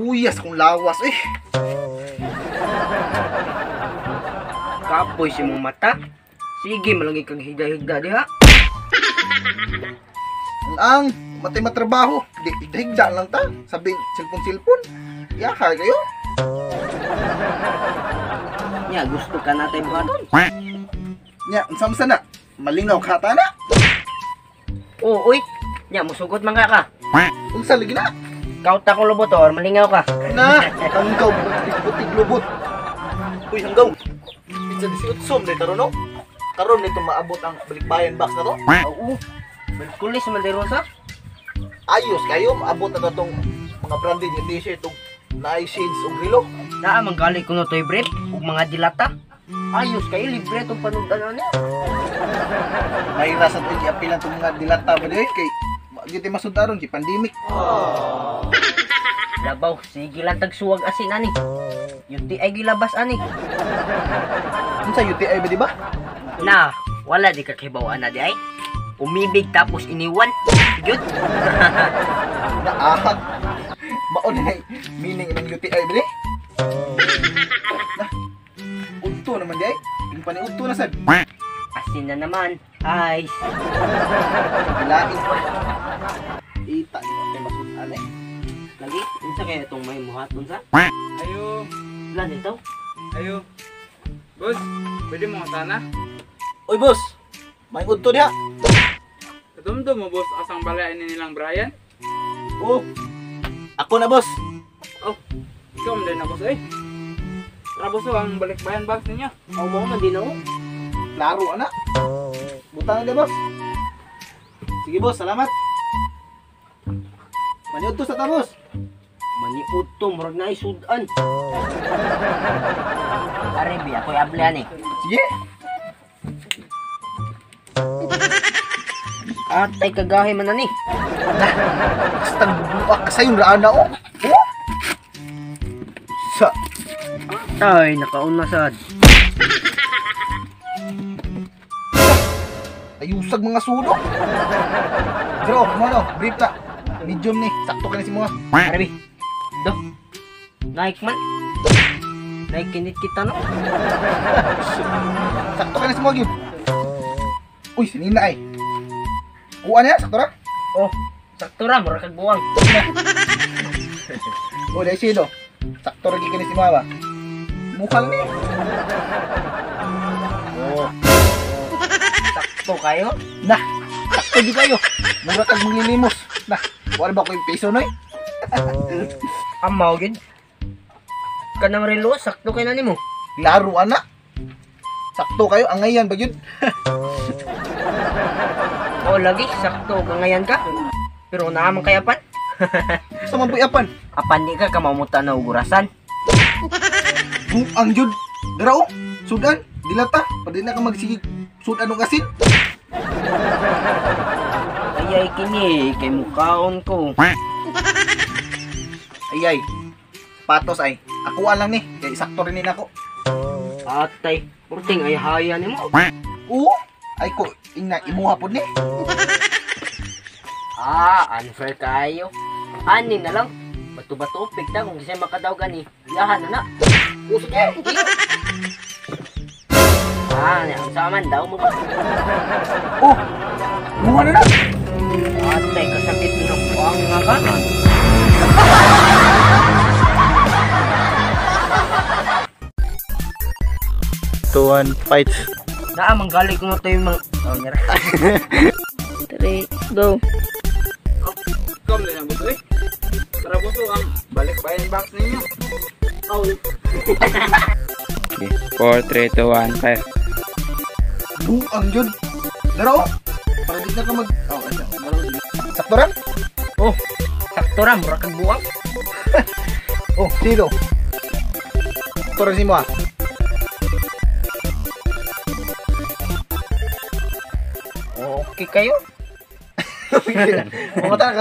Puyas kung lawas eh. Kapoy si mong mata. Sige, malagi kang higda-higda diha. Ang matay matrabaho, di higda lang ta. Sabi silpon-silpon. Yaka kayo. Nya gusto ka na tayo buhaton. Nya, unsa na? Malingaw ka ta na. Oo, uy. Nya musugot man ka. Unsa lagi na? Kauta ko lubot or malingaw ka. Na, hanggaw butig lubot. Uy, hanggaw. Pizza 18 day karon no? Karon nito maabot ang balikbayan box na to. Oo. Kulis man diri sa. Ayos kayo maabot na to tong mga branded nga t-shirt ug naay shades ug relo. Naa man gali kuno toy brief ug mga dilata. Ayos kayo libre tong panudan ani. May rasa to giapilan tong mga dilata ba diri kay gyud masud aron kay pandemic. Labaw, sige lang tagsuwag asin ani. UTI gilabas ani. Unsa UTI ba di ba? Na, wala di ka kibaw ana di ay. Umibig tapos iniwan. Gyud. Naahag. Mao na meaning ng UTI ba di? Na. Udto naman di ay. Yung paniudto na sad. Asin na naman. Ay. Lain pa. Ita ni mo tay masud ani. Lagi, unsa kaya itong may muhaton sa? Ayo. Lan ito? Ayo. Boss, pwede mo sana? Oy, boss. May udto diha. Katumdum mo, boss, asang balay ni nilang Brian? Oh. Ako na, boss. Oh, ikaw man din na, boss, eh. Tara, boss, ang balikbayan box ninyo. Oh, mo man din ako. Klaro, ana. Butang na, boss. Sige, boss, salamat. Maniudto sa ta, boss. Maniudto, murag na isudan. Are, bi, ako'y abli ani. Sige. Atay, kagahe man ani. Nah, basta bubuak ka sa'yo, raan na, oh. Oh. Sa. Atay, nakauna sad. Ayusag mga sulok. Bro, mo no, brief na. Medium ni, sakto ka na si mga. Are, bi. Do. Nike man. Nike kinit kita no. Sakto ka na si mga gyud. Uy, sinina ay. Kuha niya, sakto ra? Oh, sakto ra, mura kag buwang. Oh, dai sino? Sakto ra gyud kini si mga ba? Mukha lang ni. Oh. Sakto kayo? Nah, sakto gyud kayo. Mura kag manglilimos. Nah, wala ba ko yung piso noy? Amaw gyud. Kanang relo sakto kay na nimo. Klaro ana. Sakto kayo angayan ba gyud? Oh, lagi sakto gangayan ka. Pero naa man kay apan. Sa man puy apan? Apan di ka kamamuta na og orasan. Buang gyud. Dara oh, sudan, dilata, pwede na ka magsigig sudan og asin. Ayay kini kay mukaon ko. Ayay. Patos ay. Ako lang ni, kay sakto rin ni nako. Atay, purting ay haya nimo. Oo, ay ko ingna imuha pud ni. Ah, unfair kayo. Ani na lang. Bato-bato pigta kung kisay makadaw gani. Yahan na na. O sige. Ah, ang saman daw mo ba? Oh. Muha na na. Atay, kasakit na buang nga ka. Tuan fight. Naa manggali ko na tayo mga oh, nyara. 3, go. Oh, ikaw man din na, boss, eh. Tara, boss, ang balikbayan box ninyo. Oh. Okay, 4, 3, 2, 1, 5. Buang yun. Dara, oh. Para di na ka mag... Oh, ano. Sakto ra? Oh, sakto ra. Mura kag buwang. Oh, sino? Sakto ra si mo, ah. Okay kayo? Mga